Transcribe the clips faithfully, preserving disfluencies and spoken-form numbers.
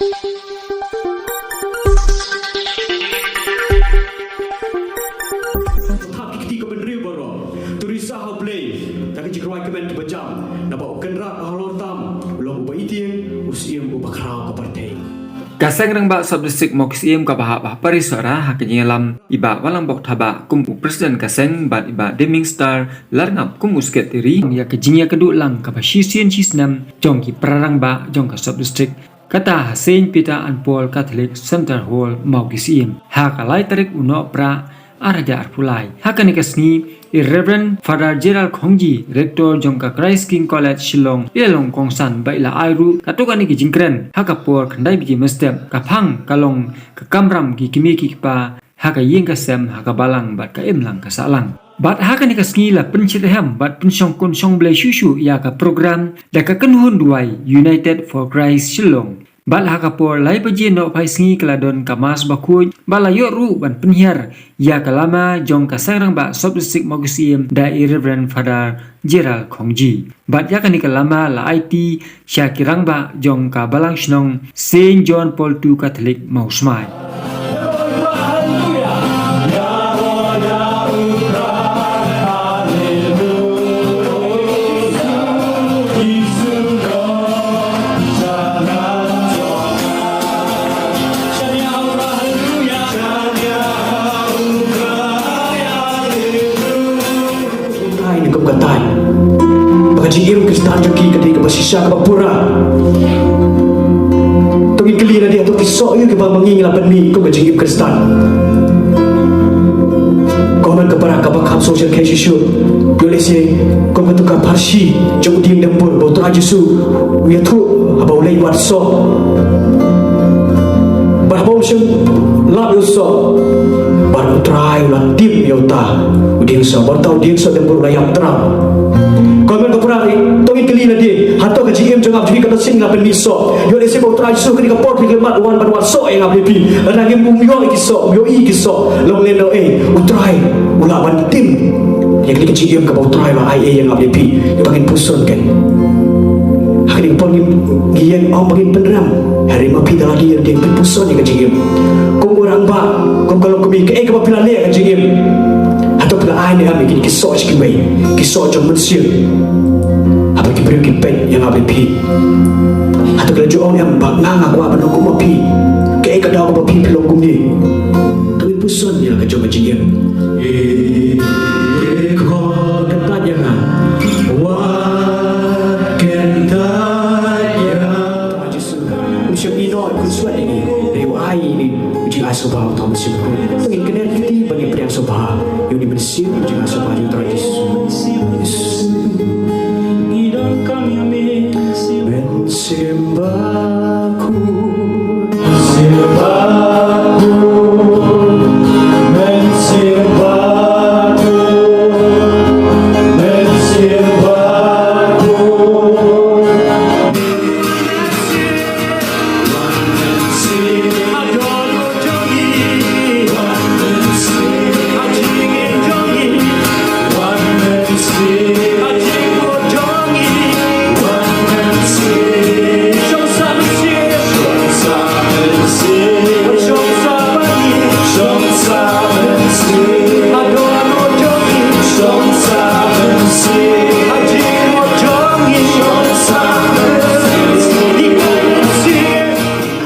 Thap ki kti ka bynriew baroh. To risa ha U Blei da ka jingkyrwai kmen kiba jam, naba U Kynrad halor tam u long uba itieng, u Syiem uba khraw ka pyrthei. Ka Seng Rangbah Sub District Mawkisiem kaba hap ha Parisohra ha ka jingïalam i Bah Walangbok Thabah kum u President ka seng bad i Bah Deming Star Larngap kum u Secretary ïa ka jingïakynduh lang kaba shisien shisnem jong ki para rangbah jong ka Sub District. Kata ha Saint Peter and Paul Catholic Center Hall, Mawkisiem, ha ka lai tarik u Nohprah ar hajar arphew lai. Ha kane ka sngi, i Reverend Father Gerald Khongji, Rector jong ka Christ King College Shillong, i la long kongsan bad i la ai ruh katto katne ki jingkren ha ka por khyndai baje mynstep. Ka phang ka long ka kamram ki kmie ki kpa ha ka ïing ka sem, ha ka balang bad ka imlang ka sahlang. Bad ha kane ka sngi la pynshitrhem bad pynshongkun shongblei shuh shuh ïa ka program da ka kynhun duwai United for Christ Shillong. Bad ha ka por lai baje nohphai sngi ka la don ka Mass bakhuid bad la ïoh ruh ban pynhiar ïa ka lama jong ka Seng Rangbah Sub District Mawkisiem da i Reverend Father Gerald Khongji. Bad ïa kane ka lama la aiti sha ki rangbah jong ka Balang Shnong Saint John Paul two Catholic Mawsmai. Ai ne kum ka tai. Ba ka jingim Khristan jong ki ka dei kaba shisha kaba pura. To ngin kylli na dei hato ki soh ïa kiba ma ngi ngi la pynmih kum ka jingim Khristan. Ko man ka para kaba kham soh shisha ka shisha. Ïoh lehse kum ka tu ka pharshi jong u dieng dembur ba u Trai Jisu u ïathuh haba u leit wad soh. Bad haba u shym lap ïa u soh, bad u Trai u la tip ïa uta u dieng soh, bad uta u dieng soh dembur u la ïap tram. Ko man ka para ri, to ngin kylli na dei hato ka jingim jong nga jong phi ka don shisha nga pynmih soh. Ïoh lehse ba u Trai Jisu kane ka por kane ka mat u wan ban wad soh ïa nga bad ïa phi. Lada ngim ïoh ïa ki soh, ym ïohi ki soh, long lehse eh u Trai u lah ban tim ïa kane ka jingim kaba u Trai u la ai ïa nga bad ïa phi. Ïa ba ngin puson kan. Ha kane ka por ngin, ngin ong ba ngin pynrem. Hynrei ma phi da lade ïa dei pynpuson ïa ka jingim. Kum u rangbah, kum ka longkmie, kaei kaba phi la leh ha ka jingim. Hato phi la ai ne em ïa ki soh sha kiwei, ki soh jong mynsiem. Haba ki briew ki peit ïa nga bad phi. Hato ki la ju ong em ba nga nga kwah ban long kum ma phi. Kaei ka daw kaba phi phi long kumne. To ngin puson ïa la ka jong ka jingim. Kyntait ïa nga. Wat kyntait ïa nga. Jisu, u shym ïehnoh, u khuslai ïa ngi. Hynrei u ai ïa ngi u jingai sngewbha uta u Mynsiem Bakhuid. To ngin kyntait ïa ki kti ba ngin pdiang sngewbha ïa une u mynsiem u jingai sngewbha jong u Trai Jisu. Mynsiem Bakhuid. Mynsiem Bakhuid, Mynsiem Bakhuid, Mynsiem Bakhuid.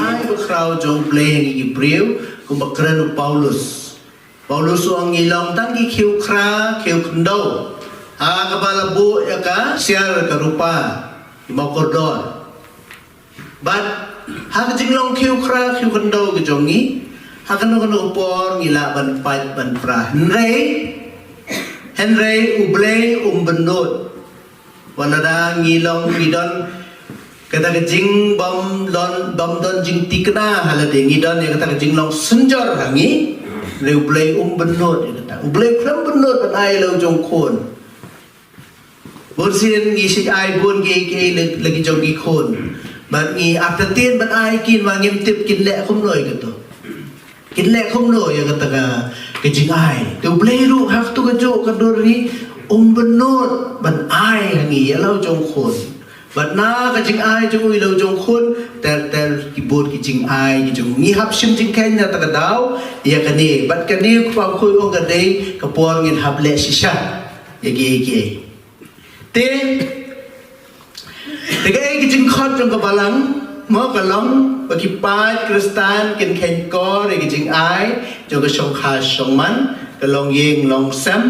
Ai ba khraw jong U Blei ha ngi ki briew, kumba kren u Paulus. Paulus u ong ngi long tang ki khiew khra, khiew khyndew. Ha kaba la buh ïa ka siar ka rupa, ki mawkordor. Bad ha ka jinglong khiew khra, khiew khyndew ka jong ngi, ha kano kano ka por ngi lah ban pait ban pra. Hynrei, hynrei U Blei um bynnud. Wat lada ngi long ngi don kata ka jingbym don, bym don jingthikna ha lade, ngi don ïa kata ka jinglong synjor ha ngi. Hynrei U Blei um bynnud ïa kata. U Blei u khlem bynnud ban ai la u jong u khun. Bunsien ngi shu ai bun kiei kiei la, la ki jong ki khun. Bad ngi artatien ban ai kin, ma ngim tip kin leh kumno ïa kato. Kin leh kumno ïa kata ka, ka jingai. Te U Blei ruh ha kato ka juk ka dur hi um bynnud ban ai ha ngi ïa la u jong u khun. Bad na ka jingai jong u ïa la u jong u khun, ter ter ki bun ki jing ai ki jong ngi. Hap shim jingkheiñ na kata ka daw ïa kane. Bad kane u kpa u khuid u ong ka dei ka por ngin hap leh shisha ïa kiei kiei. Te te kaei ka jingkhot jong ka Balang, mo, ka long ba ki paid Khristan kin kheiñkor ïa ka jingai jong ka shongkha shongman, ka longïing longsem,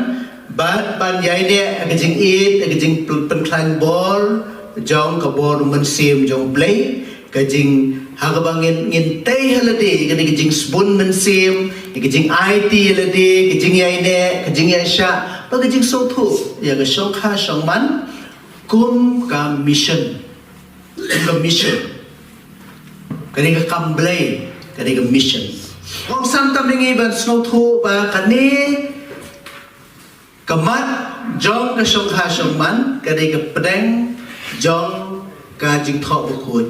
bad ban ïaineh ïa ka jingïeit, ïa ka jingpynkhlaiñ bor jong ka bor u Mynsiem jong U Blei, ka jing, ha kaba ngin, ngin tei ha lade ïa kane ka jingsbun mynsiem, ïa ka jingaiti ha lade, ka jingïaineh, ka jingïaishah, bad ka jingsngewthuh ïa ka shongkha shongman kum ka mission. Kum ka mission. Ka dei ka kam Blei, ka dei ka mission. Kongsan tam ïa ngi ban sngewthuh ba kane ka mat jong ka shongkha shongman ka dei ka pdeng jong ka Jingthoh Bakhuid.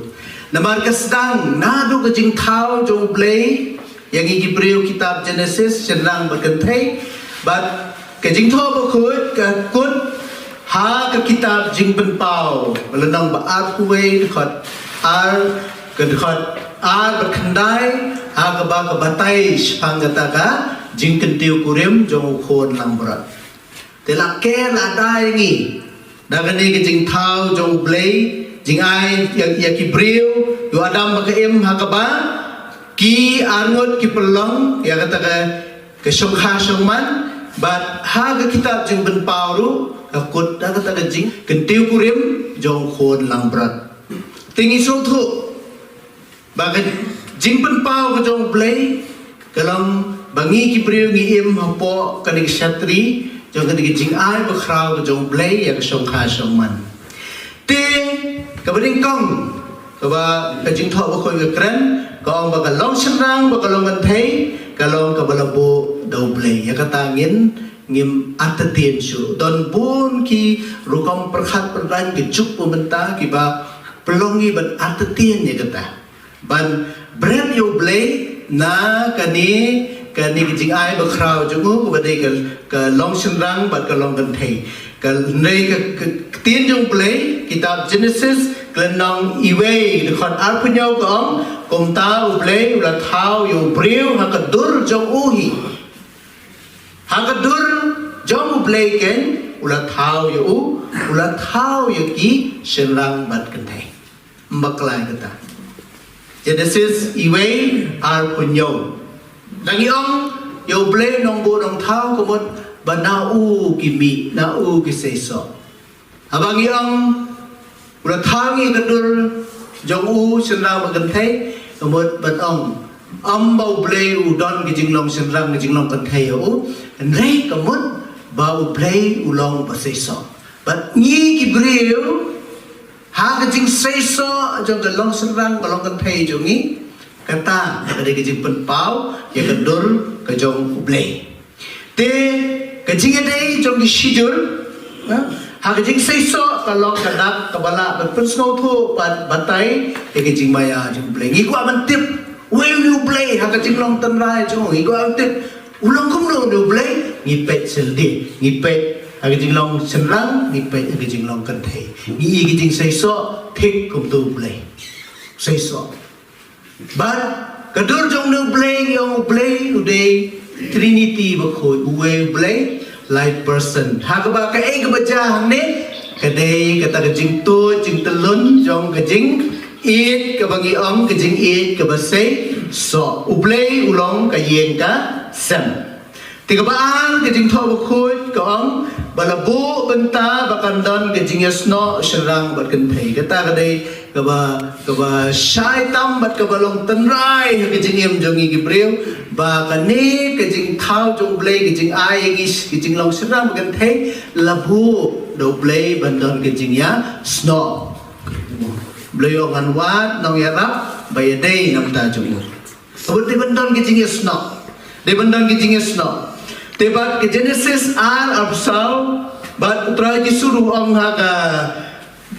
Namar ka sdang naduh ka jingthaw jong U Blei ïa ngi ki briew, kitab Genesis, shynrang bad kynthei, bad ka Jingthoh Bakhuid ka kut ha ka kitab Jingpynpaw, lynnong ba arphew wei, dkhot ar, ka dkhot ar bad khyndai, ha kaba ka batai shaphang kata ka jingkyntiew kurim jong U Khun langbrot. Te la ker lada ïa ngi da kane ka jingthaw jong U Blei, jingai ïa, ïa ki briew, ïa u Adam bad ka Im, ha kaba ki arngut ki pynlong ïa kata ka, ka shongkha shongman, bad ha ka kitab Jingpynpaw ruh ka kut da kata ka jingkyntiew kurim jong U Khun langbrot. Te ngi sngewthuh ba ka jingpynpaw ka jong U Blei ka long ba ngi ki briew ngi im hapoh kane ka shatri jong kane ka jingai bakhraw ka jong U Blei ïa ka shongkha shongman. Te kaba nyngkong kaba ka Jingthoh Bakhuid ka kren, ka ong ba ka long shynrang bad ka long kynthei ka long kaba la buh da U Blei. Ïa kata ngin, ngim artatien shuh. Don bun ki rukom pyrkhat pyrdaiñ ka juk ba mynta kiba pynlong ngi ban artatien ïa kata, ban bret ïa U Blei na kane, kane ka jingai bakhraw jong u kaba dei ka, ka long shynrang bad ka long kynthei. Ka, hynrei ka, ka ktien jong U Blei, kitab Genesis, ka lynnong iwei, dkhot arphew hynñiew ka ong, kumta U Blei u la thaw ïa u briew ha ka dur jong u hi. Ha ka dur jong U Blei keiñ u la thaw ïa u, u la thaw ïa ki shynrang bad kynthei. Ym bakla ïa kata. Genesis iwei arphew hynñiew. Da ngi ong ïa U Blei u nongbuh nongthaw ka mut ba na u ki mih, na u ki seisoh. Haba ngi ong u la thaw ngi ha ka dur jong u shynrang bad kynthei, ka mut ban ong ym ba U Blei u don ka jinglong shynrang, ka jinglong kynthei ïa u, hynrei ka mut ba U Blei u long ba seisoh. Bad ngi ki briew, ha ka jingseisoh jong ka long shynrang, ka long kynthei jong ngi, kata ka dei ka jingpynpaw ïa ka dur ka jong U Blei. Te ka jingïadei jong ki shijur, ha, ha ka jingseisoh ka long ka dak kaba lah ban pynsngewthuh bad batai ïa ka jingmaïa jong U Blei. Ngi kwah ban tip uei une U Blei ha ka jinglong tynrai jong ngi, ngi kwah ban tip u long kumno une U Blei, ngi peit sha lade, ngi peit ha ka jinglong shynrang, ngi peit ha ka jinglong kynthei. Ngi ïohi ka jingseisoh thik kumto U Blei. Seisoh. Bad ka dur jong une U Blei, ngi ong U Blei u dei Trinity bakhuid, uwei U Blei, lai person. Ha kaba kaei kaba jia hangne ka dei kata ka jingtuid jingtyllun jong ka jingïeit kaba ngi ong ka jingïeit kaba seisoh. U Blei u long ka ïing ka sem. Te kaba ar ka Jingthoh Bakhuid ka ong ba la buh bynta ba kan don ka jingïasnoh shynrang bad kynthei. Kata ka dei kaba, kaba shai tam bad kaba long tynrai ha ka jingim jong ngi ki briew, ba kane ka jingthaw jong U Blei, ka jingai ïa ngi ka jinglong shynrang bad kynthei la buh da U Blei ban don ka jingïasnoh. Blei ong ngan wad nongïarap ba ïadei na bynta jong u. Ka mut dei ban don ka jingïasnoh. Dei ban don ka jingïasnoh. Te bad ka Genesis ar arphew saw, bad U Trai Jisu ruh u ong ha ka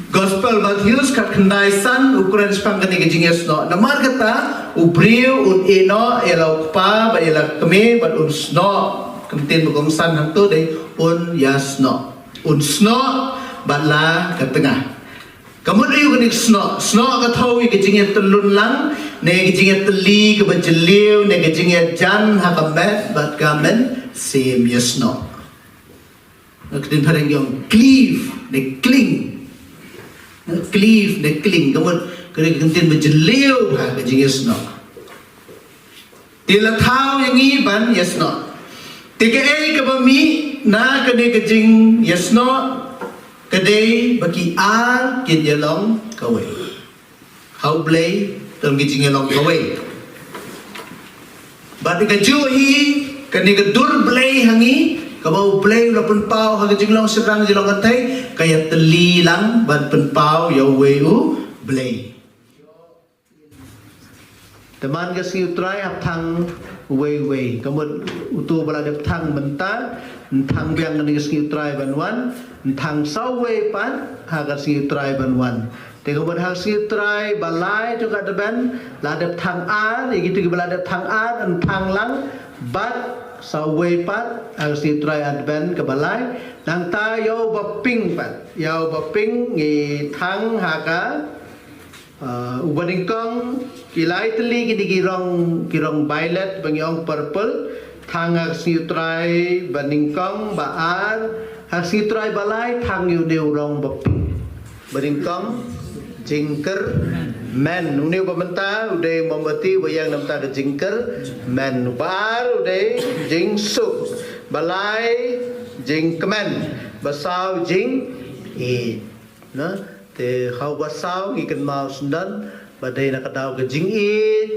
Gospel Mathaios khatkhyndai san, u kren shaphang kane ka jingïasnoh. Namar kata u briew un ïehnoh ïa la u kpa bad ïa la ka kmie bad un snoh. Ka ktien ba kongsan hangto dei un ïasnoh. Un snoh bad la ka tnga. Ka mut aïu kane ka snoh? Snoh ka thew ïa ka jingïatyllun lang Ne ka jingïatylli kaba jylliew, ne ka jingïajan ha ka met bad ka men, siem ïasnoh. Ka ktien phareng ong cleave, ne cling. Cleave, ne cling. Ka mut, ka dei ka ktien ba jylliew ha ka jingïasnoh. Te la thaw ïa ngi ban ïasnoh. Te kaei kaba mih na kane ka jingïasnoh, ka dei ba ki ar kin ïalong kawei. Ha U Blei don ki jingïalong kawei. Bad ka juh hi, kane ka dur Blei ha ngi, kaba U Blei u la pynpaw ha ka jinglong shynrang jinglong kynthei, ka ïatylli lang ban pynpaw ïa uwei U Blei. Te man ka sngi U Trai hap thang uwei uwei. Ka mut uto ba la dep thang mynta, yn thang biang kane ka sngi U Trai ban wan, yn thang sa uwei pat ha ka sngi U Trai ban wan. Te ka mut ha ka sngi U Trai ba lai jong ka Advent, la dep thang ar, ïa kito kiba la dep thang ar, yn thang lang, bad sa uwei pat ha ka sngi U Trai Advent kaba lai, nangta ïa uba pink pat, ïa uba pink ngi thang ha ka Ah, uba nyngkong, ki lai tylli kine ki rong, ki rong violet, ba ngi ong purple, thang ha ka sngi U Trai ba nyngkong, ba ar, ha ka sngi U Trai ba lai, thang ïa une u rong ba pink. Ba nyngkong, jingkyrmen. Une uba mynta, u dei mombati, uba ïeng na bynta ka jingkyrmen. Uba ar, u dei jingsuk. Ba lai, jingkmen. Ba saw, jingïeit. Na, te ha uba saw ngi kynmaw syndon, ba dei na ka daw ka jingïeit,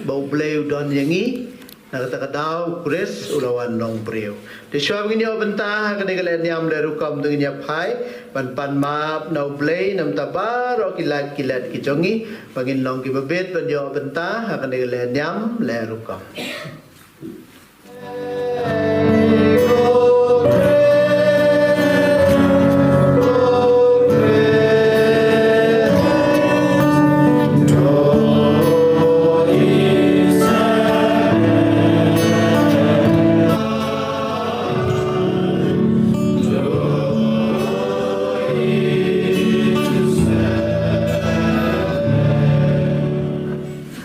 ba U Blei u don ïa ngi, na kata ka daw U Khrist u la wan long briew. Te shuwa ba ngin ïoh bynta ha kane ka lehniam lehrukom, to ngin ïa phai ban pan map na U Blei na bynta baroh ki lait ki let ki jong ngi, ba ngin long kiba bit ban ïoh bynta ha kane ka lehniam lehrukom.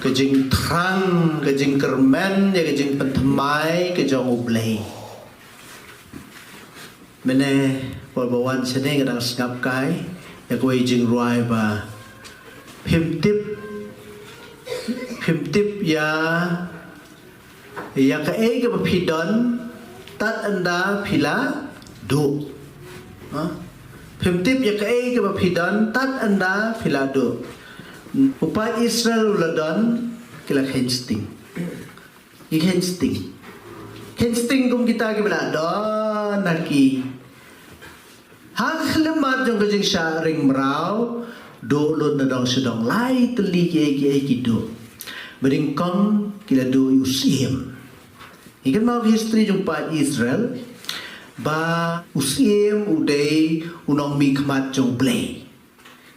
Ka jingthrang, ka jingkyrmen ïa ka jingpynthymmai ka jong U Blei. Mynne, por ba wan shane nga dang sngap kai ïa kawei jingrwai ba phim tip, phim tip ïa, ïa kaei kaba phi don, tad ynda phi la duh. Ha? Phim tip ïa kaei kaba phi don, tad ynda phi la duh. U paid Israel u la don, ki la kheiñ sting. Ki kheiñ sting. Kheiñ sting kum kita kiba la don ha ki. Ha ka khyllipmat jong ka jingshah ring mraw, duh lut na dong sha dong, lai tylli kiei kiei ki duh. Ba nyngkong ki la duh ïa u syiem. Ngi kynmaw ka history jong u paid Israel, ba u syiem u dei u nongmihkhmat jong U Blei.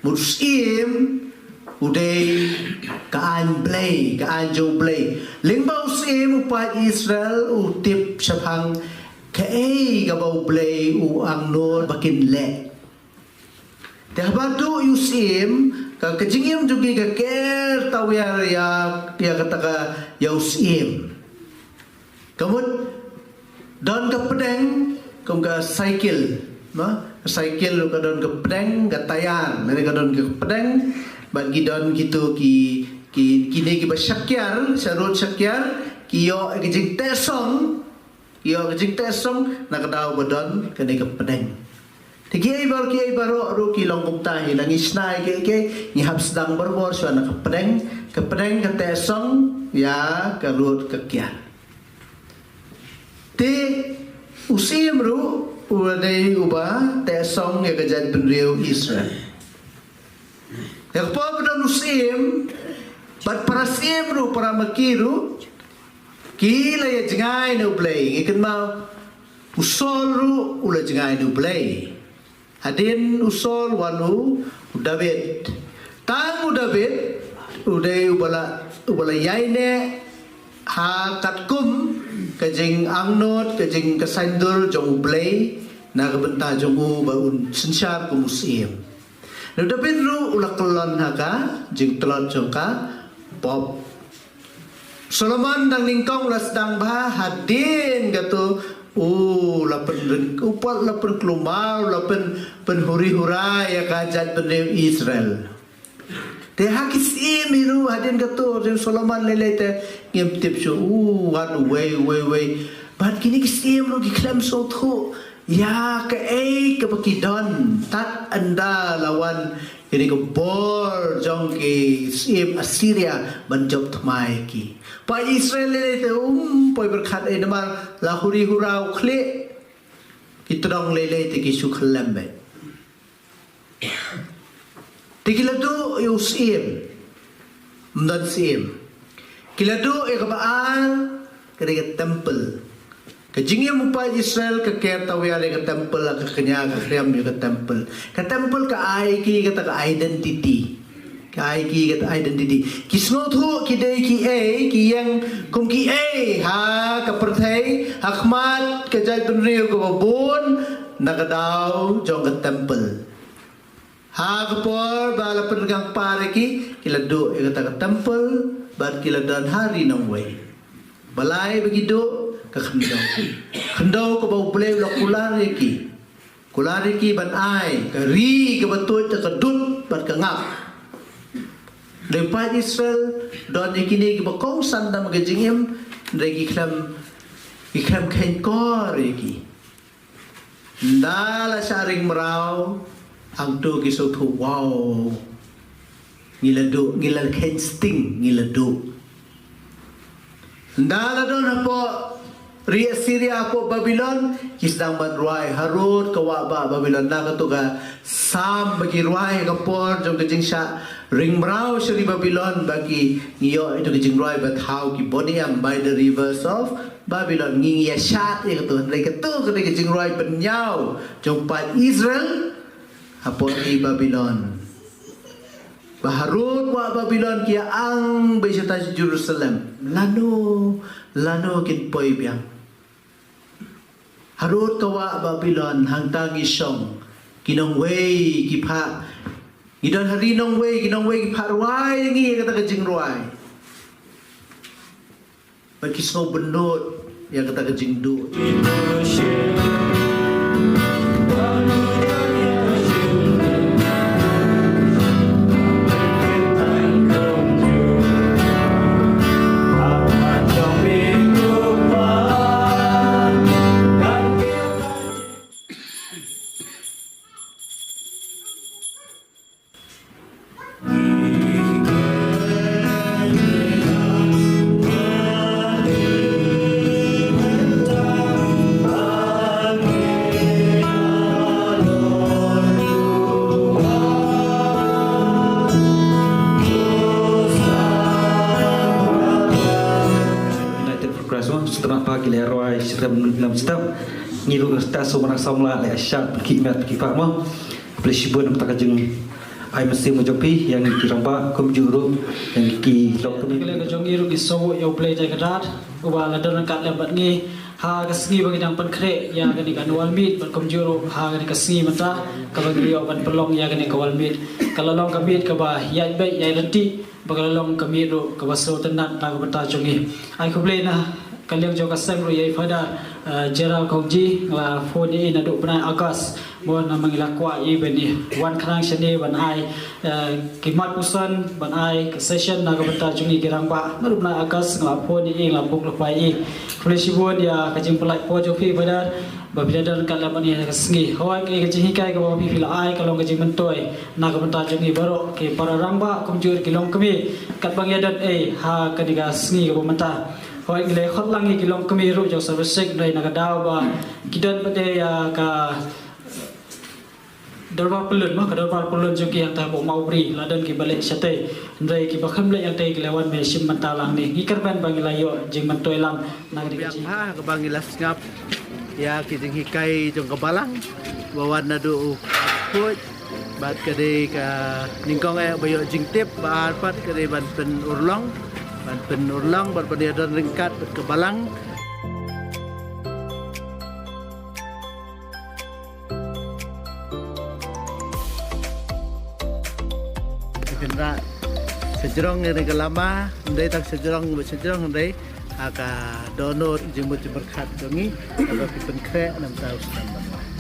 Mut u syiem u dei ka aiñ Blei, ka aiñ jong U Blei. Lyngba u syiem u paid Israel u tip shaphang kaei kaba U Blei u angnud ba kin leh. Te haba duh ïa u syiem, ka, ka jingim jong ki ka ker tawiar ïa, ïa kata ka, ïa u syiem. Ka mut don ka pdeng, kum ka cycle, no? Ka cycle ruh ka don ka pdeng, ka tayar, lane ka don ka pdeng, bad ki don kito ki, ki, kine kiba shakïar, sha rud shakïar, ki ïoh ka jingteh song, ki ïoh ka jingteh song, na ka daw ba don kane ka pdeng. Te kiei baroh, kiei baroh ruh ki long kumta hi, la ngi shna ïa kiei kiei, ngi hap sdang barabor shuwa na ka pdeng, ka pdeng ka teh song ïa ka rud ka kiar. Te u syiem ruh u dei uba teh song ïa ka jaitbynriew Israel. Ïa ka por ba don u syiem, bad para syiem ruh, para maki ruh, ki la ïa jngai na U Blei. Ngi kynmaw u Saul ruh u la jngai na U Blei. Hadien u Saul wan u, u David. Tang u David u dei uba la, uba la ïaineh ha katkum ka jingangnud, ka jing, ka saiñdur jong U Blei na ka bynta jong u ba un synshar kum u syiem. Te u David ruh u la kyllon ha ka jingtlot jong ka Pop. Solomon dang nyngkong la sdang bha, hadien kato u la pynryn, u pat la pynkulmar, la pyn, pynhuri hura ïa ka jaitbynriew Israel. Te ha ki syiem hi ruh hadien kato, hadien Solomon lei lei te ngim tip shuh, u wan uwei, uwei, uwei. Bad kine ki syiem ruh ki khlem sngewthuh ïa kaei kaba ki don, tad ynda la wan kine ki bor jong ki syiem Assyria ban jop thma ïa ki. Paid Israel lei lei te um poi pyrkhat ei namar la huri hura u khlieh. Ki tdong lei lei te ki shu khyllem beit. Te ki la duh ïa u syiem. Ym don syiem. Ki la duh ïa kaba ar, ka dei ka temple. Ka jingim u paid Israel ka ker tawiar ïa ka temple, ka kñia ka khriam ïa ka temple. Ka temple ka ai ki kata ka identity. Ka ai ki kata identity. Ki sngewthuh ki dei kiei, ki ïeng kum kiei ha ka pyrthei, ha khmat ka jaitbynriew kaba bun, na ka daw jong ka temple. Ha ka por ba la pynrkang par ïa ki, ki la duh ïa kata ka temple, bad ki la don ha ri nongwei. Balei ba ki duh? Ka khyndew. Khyndew kaba U Blei u la kular ïa ki. Kular ïa ki ban ai ka ri kaba tuid da ka dud bad ka ngap. Dei paid Israel don ïa kine kiba kongsan da ka jingim, dei ki khlem, ki khlem kheiñ kor ïa ki. Ynda la shah ring mraw, hangto ki sngewthuh, wow. Ngi la duh, ngi la kheiñ sting, ngi la duh. Ynda la don hapoh ri Assyria, hapoh Babilon, ki sdang ban rwai, harud ka wah bah Babilon, na kato ka Salm ba ki rwai ha ka por jong ka jingshah ring mraw sha ri Babilon, ba ki, ngi ïoh ito ka jingrwai ba thaw ki bun ïam, By the Rivers of Babylon, ngi, ngi ïa shad ïa kato, hynrei kato ka dei ka jingrwai pynïaw jong paid Israel hapoh ri Babilon. Ba harud wah Babilon ki ïa ang beit shata sha Jerusalem. Lano, lano kin poi biang. Harud ka wah Babilon, hangta ngi shong. Ki nongwei ki phah, ngi don ha ri nongwei, ki nongwei ki phah rwai ïa ngi ïa kata ka jingrwai. Bad ki sngew bynnud ïa kata ka jingduh. United for Christ, mo, sngewtynnat ba ki la rwai shitrhem lem step. Ngi ruh, ta sngewbha na samla, la shad ki met ki phah, mo. Khublei shibun namar ka jingai mynsiem jong phi, ïa ngi ki rangbah, kumjuh ruh ïa ngi ki longkmie. Khublei ka jong ngi ruh ki sngewbha ïa U Blei Trai Kynrad, uba la don ryngkat lem bad ngi ha ka sngi ba ngi dang pynkhreh ïa kane ka annual meet, bad kumjuh ruh ha kane ka sngi mynta kaba ngi ïoh ban pynlong ïa kane ka annual meet. Ka la long ka meet kaba ïaid beit ïaid ryntih, bad ka la long ka meet ruh kaba sngewtynnat na ka bynta jong ngi. Ai khublei na ka liang jong ka seng ruh ïa i Father, eh, Gerald Kongji, nga la phone ïa i naduh bnai August. Mo, namar ngi la kwah ïa i ban ïa wan khnang shane ban ai, eh, ki mat puson, ban ai ka session na ka bynta jong ngi ki rangbah. Naduh bnai August nga la phone ïa i, nga la buh lypa ïa i. Khublei shibun ïa ka jingpynlait por jong phi Father, ba phi la don ryngkat lem bad ngi ha ka sngi. Hooid, ka jinghikai kaba phi, phi la ai ka long ka jingmyntoi na ka bynta jong ngi baroh ki para rangbah kumjuh ki longkmie, katba ngi ïa don ei ha kane ka sngi kaba mynta. Hooid, ngi la khot lang ïa ki longkmie ruh jong Save Check, hynrei na ka daw ba ki don pat ïa ka dorbar pyllun, mo, ka dorbar pyllun jong ki hangta hapoh Mawbri, la don kiba leit shatei, hynrei kiba khlem leit hangtei ki la wan mynshwa mynta lang ne. Ngi kyrmen ba ngi la ïoh jingmyntoi lang na kane ka jinghikai. Biang bha kaba ngi la sngap ïa ki jinghikai jong ka balang, ba wan naduh u khuid, bad ka dei ka nyngkong eh ba ïoh jingtip, ba ar pat ka dei ban pynurlong, ban pynurlong, ban pynïadon ryngkat bad ka balang. Kynrad, sa Jrong ïa ka lama, ym dei tang sha jrong, sha jrong hynrei ha ka dohnud jingmut jingpyrkhat jong ngi, haba phi pynkhreh namar u snem ban wan.